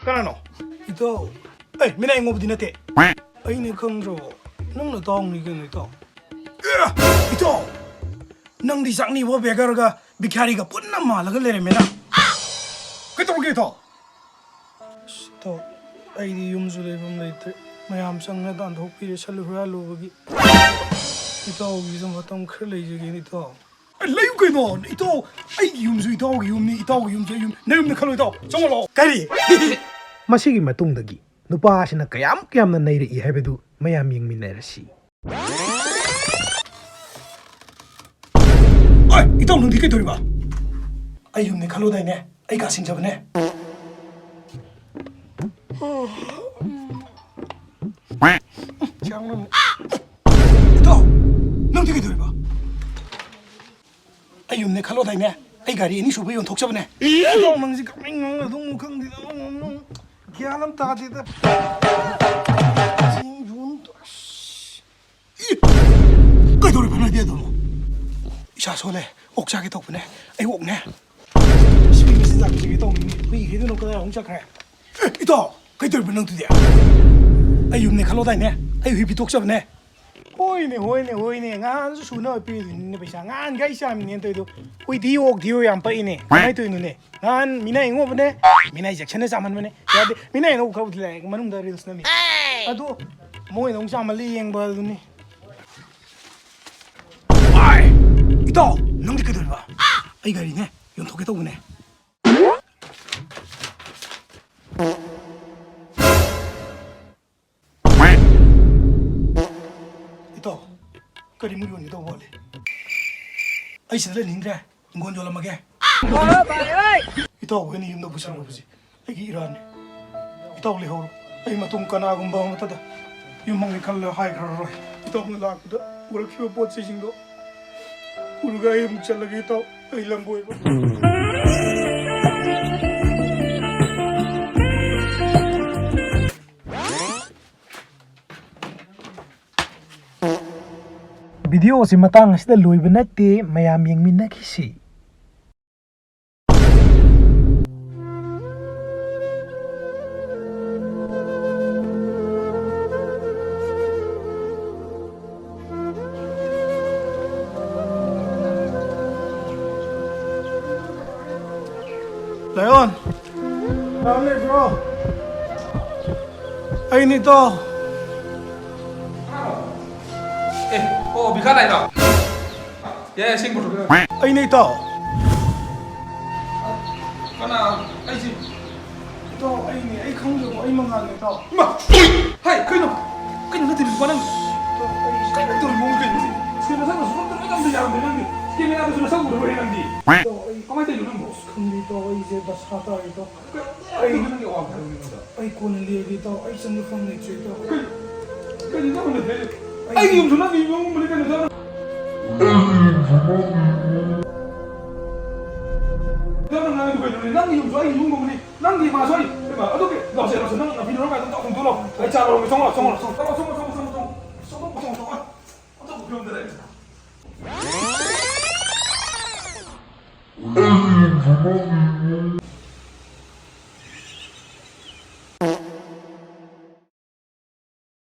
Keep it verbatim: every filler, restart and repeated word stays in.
ꯀꯅꯥꯅꯣ? ꯏꯇꯥꯎ, ꯑꯩ ꯃꯤꯅꯥꯏ ꯉꯧꯕꯗꯤ ꯅꯠꯇꯦ꯫ ꯑꯩꯅ ꯈꯪꯗ꯭ꯔꯕꯣ? ꯅꯪꯅ ꯇꯥꯎꯅꯤ ꯀꯩꯅꯣ, ꯏꯇꯥꯎ꯫ ꯑꯦ, ꯏꯇꯥꯎ, ꯅꯪꯗꯤ ꯆꯥꯛꯅꯤꯕ ꯕꯦꯒꯔꯒ ꯕꯤꯈꯥꯔꯤꯒ ꯄꯨꯟꯅ ꯃꯥꯜꯂꯒ ꯂꯩꯔꯝꯃꯦꯅ꯫ ꯀꯩꯗꯧꯔꯒꯦ, ꯏꯇꯥꯎ? ꯑꯁ, ꯏꯇꯥꯎ, ꯑꯩꯗꯤ ꯌꯨꯝꯁꯨ ꯂꯩꯐꯝ ꯂꯩꯇ꯭ꯔꯦ꯫ ꯃꯌꯥꯝ ꯆꯪꯅ ꯇꯥꯟꯊꯣꯛꯄꯤꯔꯦ ꯁꯜ ꯍꯨꯔꯥꯜꯂꯨꯕꯒꯤ꯫ ꯏꯇꯥꯎꯒꯤꯁꯨ ꯃꯇꯝ ꯈꯔ ꯂꯩꯖꯒꯦꯅꯦ, ꯏꯇꯥꯎ꯫ ꯑꯦ, ꯂꯩꯌꯨ ꯀꯩꯅꯣ, ꯏꯇꯥꯎ꯫ ꯑꯩꯒꯤ ꯌꯨꯝꯁꯨ ꯏꯇꯥꯎꯒꯤ ꯌꯨꯝꯅꯤ, ꯏꯇꯥꯎꯒꯤ ꯌꯨꯝꯁꯨ ꯑꯩ ꯌꯨꯝ꯫ ꯅꯌꯨꯝꯗ ꯈꯜꯂꯣ, ꯏꯇꯥꯎ꯫ ꯆꯪꯉꯣ ꯂꯥꯛꯑꯣ꯫ ꯀꯔꯤ? ꯃꯁꯤꯒꯤ ꯃꯇꯨꯡꯗꯒꯤ ꯅꯨꯄꯥ ꯑꯁꯤꯅ ꯀꯌꯥꯝ ꯌꯥꯝꯅ ꯅꯩꯔꯛꯏ ꯍꯥꯏꯕꯗꯨ ꯃꯌꯥꯝ ꯌꯦꯡꯃꯤꯟꯅꯔꯁꯤ꯫ ꯑꯣꯏ, ꯏꯇꯥꯎ, ꯅꯪꯗꯤ ꯀꯩꯗꯧꯔꯤꯕ? ꯑꯩ ꯌꯨꯝꯅꯤ ꯈꯜꯂꯣꯗꯥꯏꯅꯦ? ꯑꯩ ꯀꯥ ꯁꯤꯡꯖꯕꯅꯦ꯫ ꯏꯇꯥꯎ, ꯅꯪꯗꯤ ꯀꯩꯗꯧꯔꯤꯕ? ꯑꯩ ꯌꯨꯝꯅꯦ ꯈꯜꯂꯣꯗꯥꯏꯅꯦ? ꯑꯩ ꯒꯥꯔꯤ ꯑꯅꯤꯁꯨꯕ ꯌꯣꯟꯊꯣꯛꯆꯕꯅꯦ꯫ ꯏꯇꯥꯎ, ꯅꯪꯁꯤ ꯀꯃꯥꯏꯅ ꯉꯥꯡꯅ ꯑꯗꯨꯝ ꯈꯪꯗꯦꯗ꯫ ꯒ꯭ꯌꯥꯟ ꯑꯃ ꯇꯥꯗꯦꯗ꯫ ꯆꯤꯡ ꯌꯣꯟ-, ꯑꯁ꯫ ꯏ! ꯀꯩꯗꯧꯔꯤꯕ ꯅꯪꯗꯤ ꯑꯗꯨꯝ? ꯏꯁꯥ ꯁꯣꯜꯂꯦ꯫ ꯑꯣꯛ ꯆꯥꯒꯦ ꯇꯧꯕꯅꯦ꯫ ꯑꯩ ꯑꯣꯛꯅꯦ꯫ ꯁꯤ ꯃꯆꯤꯟꯖꯥꯛ ꯄꯤꯖꯒꯦ ꯇꯧꯕꯅꯤ꯫ ꯍꯨꯏ ꯈꯩꯗꯨꯅ ꯀꯗꯥꯏ ꯑꯃꯨꯛ ꯆꯠꯈ꯭ꯔꯦ? ꯑꯦ, ꯏꯇꯥꯎ, ꯀꯩꯗꯧꯔꯤꯕ ꯅꯪꯗꯨꯗꯤ? ꯑꯩ ꯌꯨꯝꯅꯦ ꯈꯜꯂꯣꯗꯥꯏꯅꯦ? ꯑꯩ ꯍꯨꯏ ꯄꯤꯊꯣꯛꯆꯕꯅꯦ꯫ ꯍꯣꯏꯅꯦ, ꯍꯣꯏꯅꯦ, ꯍꯣꯏꯅꯦ꯫ ꯉꯍꯥꯟꯁꯨ ꯁꯨꯅꯕ ꯄꯤꯔꯤꯗꯨꯅꯤꯅꯦ ꯄꯩꯁꯥ꯫ ꯉꯍꯥꯟꯒ ꯑꯩ ꯆꯥꯃꯤꯅꯦꯅ ꯇꯧꯔꯤꯗꯣ꯫ ꯍꯨꯏ ꯊꯤꯌꯣ, ꯑꯣꯛ ꯊꯤꯌꯣ ꯌꯥꯝ ꯄꯛꯏꯅꯦ꯫ ꯀꯃꯥꯏꯅ ꯇꯧꯔꯤꯅꯣꯅꯦ? ꯉꯍꯥꯟ ꯃꯤꯅꯥꯏ ꯉꯧꯕꯅꯦ, ꯃꯤꯅꯥꯏ ꯖꯦꯛꯁꯟꯅ ꯆꯥꯝꯍꯟꯕꯅꯦ꯫ ꯌꯥꯗꯦ꯫ ꯃꯤꯅꯥꯏ ꯉꯧꯕ ꯈꯔꯕꯨꯗꯤ ꯂꯩ, ꯃꯅꯨꯡꯗ ꯔꯤꯜꯁ ꯅꯝꯃꯤ꯫ ꯑꯗꯣ ꯃꯣꯏꯅ ꯑꯃꯨꯛ ꯆꯥꯝꯍꯜꯂꯤ ꯌꯦꯡꯕ ꯑꯗꯨꯅꯤ꯫ ꯑꯥꯏ! ꯏꯇꯥꯎ, ꯅꯪꯗꯤ ꯀꯩꯗꯧꯔꯤꯕ? ꯑꯩ ꯒꯥꯔꯤꯅꯦ, ꯌꯣꯟꯊꯣꯛꯀꯦ ꯇꯧꯕꯅꯦ꯫ ꯏꯇꯥꯎ, ꯀꯔꯤꯃꯨꯛ ꯌꯣꯟꯒꯦ ꯇꯧꯕ ꯋꯥꯠꯂꯤ? ꯑꯩ ꯁꯤꯗ ꯂꯩꯅꯤꯡꯗ꯭ꯔꯦ, ꯍꯤꯡꯒꯣꯜ ꯌꯣꯜꯂꯝꯃꯒꯦ꯫ ꯏꯇꯥꯎ ꯍꯣꯏꯅ ꯌꯨꯝꯗ ꯄꯨꯁꯤꯜꯂꯨꯕꯁꯤ ꯑꯩꯒꯤ ꯏꯔꯥꯟꯅꯤ꯫ ꯏꯇꯥꯎ ꯂꯩꯍꯧꯔꯣ, ꯑꯩ ꯃꯇꯨꯡ ꯀꯅꯥꯒꯨꯝꯕ ꯑꯃꯠꯇꯗ ꯌꯨꯝ ꯍꯪꯉꯦ ꯈꯜꯂ ꯍꯥꯏꯈ꯭ꯔꯔꯣꯏ꯫ ꯏꯇꯥꯎꯅ ꯂꯥꯛꯄꯗ ꯄꯨꯔꯛꯈꯤꯕ ꯄꯣꯠ ꯆꯩꯁꯤꯡꯗꯣ ꯄꯨꯔꯒ ꯑꯩ ꯑꯃꯨꯛ ꯆꯠꯂꯒꯦ ꯏꯇꯥꯎ, ꯑꯩ ꯂꯝꯕꯣꯏꯕ꯫ ꯚꯤꯗꯤꯑꯣꯁꯤ ꯃꯇꯥꯡ ꯑꯁꯤꯗ ꯂꯣꯏꯕ ꯅꯠꯇꯦ, ꯃꯌꯥꯝ ꯌꯦꯡꯃꯤꯟꯅꯈꯤꯁꯤ꯫ ꯂꯥꯏꯑꯣꯟ꯫ ꯀꯅꯥ ꯂꯩꯕ꯭ꯔꯣ? ꯑꯩꯅꯤ, ꯏꯇꯥꯎ꯫ ꯑꯦ, ꯑꯣ, ꯕꯤꯈꯥ ꯂꯥꯛꯏꯔꯣ? ꯌꯥꯏ, ꯌꯥꯏ, ꯁꯤꯡ ꯄꯨꯊꯣꯛꯀꯦ꯫ ꯑꯩꯅꯤ, ꯏꯇꯥꯎ꯫ ꯀꯅꯥ? ꯑꯩꯁꯤ꯫ ꯏꯇꯥꯎ, ꯑꯩꯅꯤ꯫ ꯑꯩ ꯈꯪꯗꯦꯀꯣ, ꯑꯩ ꯃꯉꯥꯜꯅꯤ, ꯏꯇꯥꯎ꯫ ꯏꯃꯥ! ꯍꯥꯏ, ꯀꯩꯅꯣ? ꯀꯩꯅꯣ ꯅꯠꯇꯦ, ꯅꯨꯄꯥ ꯅꯪ? ꯏꯇꯥꯎ, ꯑꯩ ꯀꯩꯅꯣ ꯇꯧꯔꯤ ꯃꯑꯣꯡ ꯀꯩꯅꯣ? ꯁꯤ ꯅꯁꯛ ꯃꯁꯛ ꯑꯝꯇ ꯂꯣꯏ ꯉꯝꯗ ꯌꯥꯔꯝꯗꯦ ꯅꯪꯗꯤ꯫ ꯀꯦꯃꯦꯔꯥꯗꯁꯨ ꯅꯁꯛ ꯎꯔꯔꯣꯏ ꯅꯪꯗꯤ꯫ ꯏꯇꯥꯎ, ꯑꯩ ꯀꯃꯥꯏꯅ ꯇꯧꯔꯤꯅꯣ ꯅꯪꯕꯣ? ꯑꯁ, ꯈꯪꯗꯦ, ꯏꯇꯥꯎ, ꯑꯩꯁꯦ ꯗꯁꯥ ꯇꯥꯔꯦ, ꯏꯇꯥꯎ꯫ ꯀꯩꯅꯣ ꯅꯪꯒꯤ ꯑꯋꯥꯕ ꯍꯥꯏꯕꯅꯤꯗ? ꯑꯩ ꯀꯣꯟꯅ ꯂꯤꯔꯒꯦ, ꯏꯇꯥꯎ꯫ ꯑꯩ ꯆꯪꯕ ꯐꯝ ꯂꯩꯇ꯭ꯔꯦ, ꯏꯇꯥꯎ꯫ ꯀꯩ-, ꯀꯩꯅꯣ ꯅꯪꯅ ꯂꯩꯔꯦ? ꯑꯩ ꯑꯩꯒꯤ ꯌꯨꯝꯁꯨ ꯅꯪꯒꯤ ꯌꯨꯝꯒꯨꯝꯕꯅꯤ ꯀꯩꯅꯣ, ꯏꯇꯥꯎ꯫ ꯏꯇꯥꯎ, ꯅꯪ ꯉꯥꯡꯉꯤꯗꯣ ꯀꯩꯅꯣꯅꯦ? ꯅꯪꯒꯤ ꯌꯨꯝꯁꯨ ꯑꯩꯒꯤ ꯌꯨꯝꯒꯨꯝꯕꯅꯤ, ꯅꯪꯒꯤ ꯏꯃꯥꯁꯨ ꯑꯩ, ꯏꯃꯥ, ꯑꯗꯨꯒꯤ, ꯂꯥꯎꯁꯦ, ꯂꯥꯎꯁꯦ, ꯅꯪ ꯅꯥꯄꯤ ꯅꯔꯣꯏ ꯃꯌꯥꯝꯗꯣ ꯑꯝꯇ ꯍꯣꯡꯗꯣꯛꯑꯣ ꯂꯥꯎ꯫ ꯑꯩ ꯆꯥ ꯂꯧꯔꯒꯦ, ꯆꯪꯉꯣ ꯂꯥꯎ, ꯆꯪꯉꯣ ꯂꯥꯎ, ꯆꯪꯉꯣ ꯂꯥꯎ, ꯆꯪꯉꯣ ꯂꯥꯎ, ꯆꯪꯉꯣ ꯂꯥꯎ, ꯆꯪꯉꯣ ꯂꯥꯎ, ꯆꯪꯉꯣ ꯂꯥꯎ, ꯆꯪꯉꯣ ꯂꯥꯎ꯫ ꯑꯝꯇ ꯄꯨꯈ꯭ꯔꯤ ꯑꯝꯗ ꯂꯩ꯫